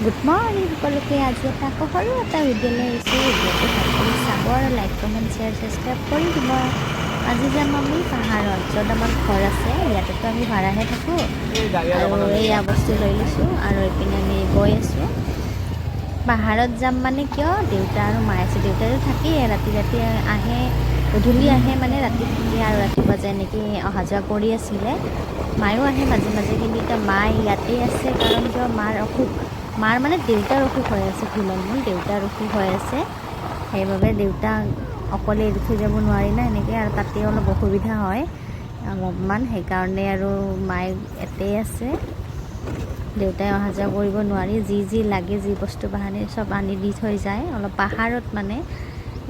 Good morning সকলোকে। আজি এটা আকৌ সৰু এটা ভিডিঅ' লৈ আহিছোঁ। ভিডিঅ'টো ভালকৈ চাব আৰু লাইক, কমেণ্ট, শ্বেয়াৰ, ছাবস্ক্ৰাইব কৰি দিব। আজি যাম আমি পাহাৰত, য'ত আমাৰ ঘৰ আছে। ইয়াতেতো আমি ভাড়াহে থাকোঁ। আৰু এয়া বস্তু লৈ লৈছোঁ আৰু এইপিনে আমি গৈ আছোঁ। পাহাৰত যাম মানে কিয়, দেউতা আৰু মা আছে। দেউতাৰো থাকেই, ৰাতি ৰাতি আহে, গধূলি আহে, মানে ৰাতি থাকে আৰু ৰাতিপুৱা যায়, এনেকৈ অহা যোৱা কৰি আছিলে। মায়ো আহে মাজে মাজে, কিন্তু এতিয়া মা ইয়াতেই আছে। কাৰণ কিয়, মাৰ অসুখ, মাৰ মানে দেউতাৰ অসুখ হৈ আছে। ভুল হ'ল মোৰ, দেউতাৰ অসুখ হৈ আছে। সেইবাবে দেউতাক অকলে এৰি থৈ যাব নোৱাৰি না এনেকৈ, আৰু তাতে অলপ অসুবিধা হয় অলপমান, সেইকাৰণে আৰু মায়ে ইয়াতেই আছে। দেউতাই অহা যোৱা কৰিব নোৱাৰি। যি যি লাগে, যি বস্তু বাহানি চব আনি দি থৈ যায়। অলপ পাহাৰত মানে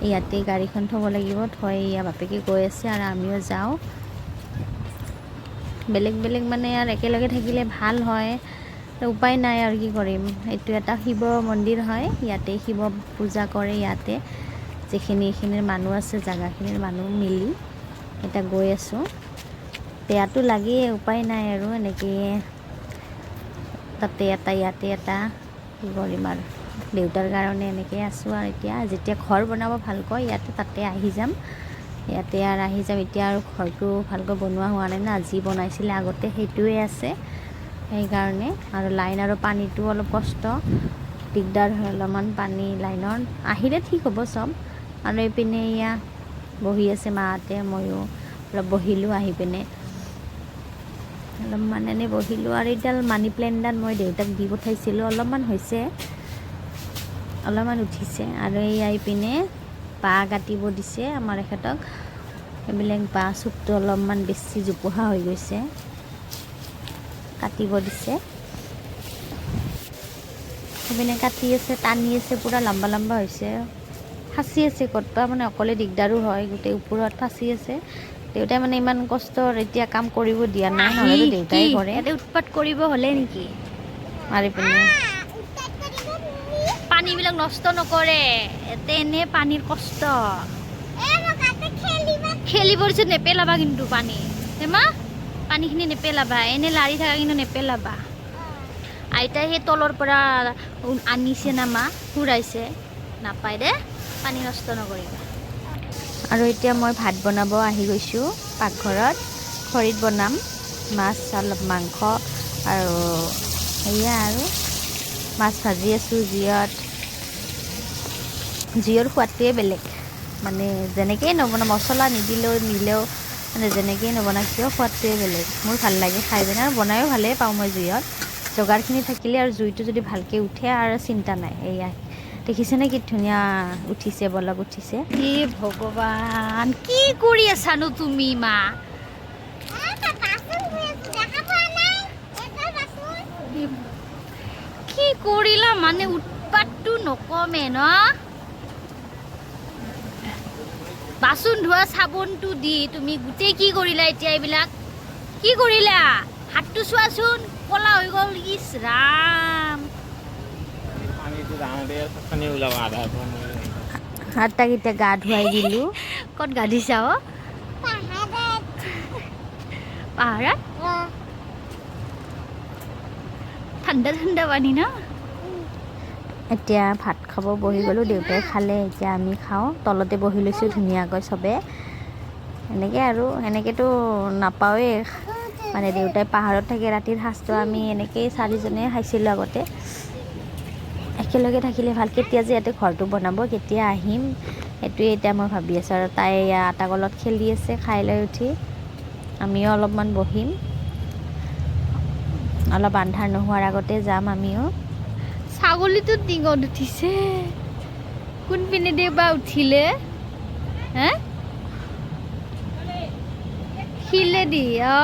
ইয়াতে গাড়ীখন থ'ব লাগিব। থৈ ইয়াৰ বাপেকে গৈ আছে আৰু আমিও যাওঁ। বেলেগ বেলেগ মানে আৰু একেলগে থাকিলে ভাল হয়। উপায় নাই আৰু কি কৰিম। এইটো এটা শিৱ মন্দিৰ হয়, ইয়াতে শিৱ পূজা কৰে। ইয়াতে যিখিনি এইখিনিৰ মানুহ আছে, জেগাখিনিৰ মানুহ মিলি এতিয়া গৈ আছোঁ। বেয়াটো লাগেই, উপায় নাই আৰু। এনেকৈয়ে তাতে এটা, ইয়াতে এটা, কি কৰিম আৰু। দেউতাৰ কাৰণে এনেকৈ আছোঁ আৰু এতিয়া যেতিয়া ঘৰ বনাব ভালকৈ ইয়াতে, তাতে আহি যাম, ইয়াতে আৰু আহি যাম। এতিয়া আৰু ঘৰটো ভালকৈ বনোৱা হোৱা নাই না, যি বনাইছিলে আগতে সেইটোৱে আছে। সেইকাৰণে আৰু লাইন আৰু পানীটো অলপ কষ্ট, দিগদাৰ হয় অলপমান পানী লাইনৰ। আহিলে ঠিক হ'ব চব। আৰু এইপিনে এয়া বহি আছে মাহঁতে, ময়ো অলপ বহিলোঁ আহি পিনে, অলপমান এনেই বহিলোঁ। আৰু এইডাল মানি প্লেণ্টডাল মই দেউতাক দি পঠাইছিলোঁ, অলপমান হৈছে, অলপমান উঠিছে। আৰু এই এইপিনে বাঁহ কাটিব দিছে আমাৰ এখেতক। এইবিলাক বাঁহ চুকটো অলপমান বেছি জোপোহা হৈ গৈছে, কাটিব দিছে। সেইপিনে কাটি আছে, টানি আছে, পূৰা লম্বা লম্বা হৈছে। ফাঁচি আছে ক'তবা, মানে অকলে দিগদাৰো হয়, গোটেই ওপৰত ফাঁচি আছে। দেউতাই মানে ইমান কষ্টৰ এতিয়া কাম কৰিব দিয়া নাই, নহ'লেতো দেউতাই কৰে। ইয়াতে উৎপাত কৰিব হ'লে নেকি? মাৰি পিনে। পানীবিলাক নষ্ট নকৰে। ইয়াতে এনে পানীৰ কষ্ট। খেলিব দিছোঁ, নেপেলাবা কিন্তু পানী। হেমা, পানীখিনি নেপেলাবা। এনে লাৰি থাকা, কিন্তু নেপেলাবা। আইতাই সেই তলৰ পৰা আনিছে না মা, ফুৰাইছে। নাপায় দে, পানী নষ্ট নকৰিবা। আৰু এতিয়া মই ভাত বনাব আহি গৈছোঁ পাকঘৰত। খৰিত বনাম মাছ, অলপ মাংস আৰু সেয়া। আৰু মাছ ভাজি আছোঁ জুইত। জুইৰ সোৱাদটোৱে বেলেগ। মানে যেনেকেই নবনাওঁ, মছলা নিদিলেও, দিলেও, মানে যেনেকেই নবনাওঁ কিয়, সোৱাদটোৱে বেলেগ। মোৰ ভাল লাগে খাই পিনে আৰু বনায়ো ভালেই পাওঁ মই জুইত। যোগাৰখিনি থাকিলে আৰু জুইটো যদি ভালকৈ উঠে, আৰু চিন্তা নাই। এয়া দেখিছেনে কি ধুনীয়া উঠিছে, বলক উঠিছে। হে ভগৱান, কি কৰি আছানো তুমি মা? কি কৰিলা মানে, উৎপাতটো নকমে ন? বাচন ধোৱা চাবোনটো দি তুমি গোটেই কি কৰিলা এতিয়া? এইবিলাক কি কৰিলা? হাতটো চোৱাচোন, ক'লা হৈ গ'ল। ইছ ৰাম! পানীটো ডাঙৰ পানী ওলাব আধা। আৰু তাক এতিয়া গা ধুৱাই দিলোঁ। ক'ত গা ধুইছা অ'? পাহাৰত ঠাণ্ডা ঠাণ্ডা পানী ন? এতিয়া ভাত খাব বহি গ'লোঁ। দেউতাই খালে, এতিয়া আমি খাওঁ। তলতে বহি লৈছোঁ ধুনীয়াকৈ চবে এনেকৈ। আৰু এনেকৈতো নাপাওঁৱেই। মানে দেউতাই পাহাৰত থাকে, ৰাতিৰ সাঁজটো আমি এনেকেই চাৰিজনে খাইছিলোঁ আগতে। একেলগে থাকিলে ভাল। কেতিয়া যে ইয়াতে ঘৰটো বনাব, কেতিয়া আহিম, সেইটোৱে এতিয়া মই ভাবি আছোঁ। আৰু তাই এয়া আটা কলত খেলি আছে খাই লৈ উঠি। আমিও অলপমান বহিম। অলপ আন্ধাৰ নোহোৱাৰ আগতে যাম আমিও। ছাগলীটো টিঙত উঠিছে, কোনপিনে দিয়ে বা উঠিলে হে? শিলেদি অ।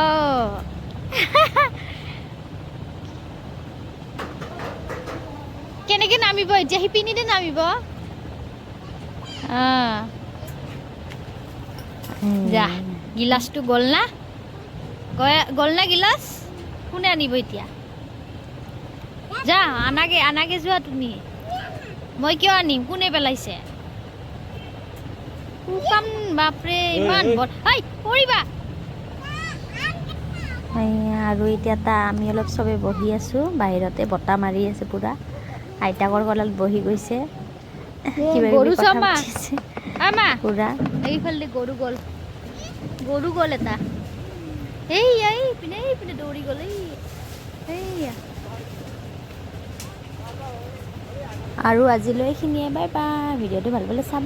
কেনেকে নামিব এতিয়া? সিপিনিতে নামিব। যা, গিলাচটো গ'ল না? গ'ল না গিলাচ? কোনে আনিব এতিয়া? যা, আনাগে, আনাগে যোৱা তুমি। মই কিয় আনিম? কোনে পেলাইছে? শুকাম বাপৰে, ইমান বৰ। ঐ, পৰিবা। আৰু এতিয়া আমি অলপ চবে বহি আছোঁ বাহিৰতে, বতাহ মাৰি আছে পূৰা। আইতাকৰ কলাত বহি গৈছে, কিবা গৰু কিবি কথা চমা। পাতিছে আমা পুৰা। এইফালে গৰু গ'ল, গৰু গ'ল এটা। এই এইপিনে এইপিনে দৌৰি গ'ল। এই এইয়া। আৰু আজিলৈ এইখিনিয়ে, বাই বাই। ভিডিঅ'টো ভাল পালে চাব।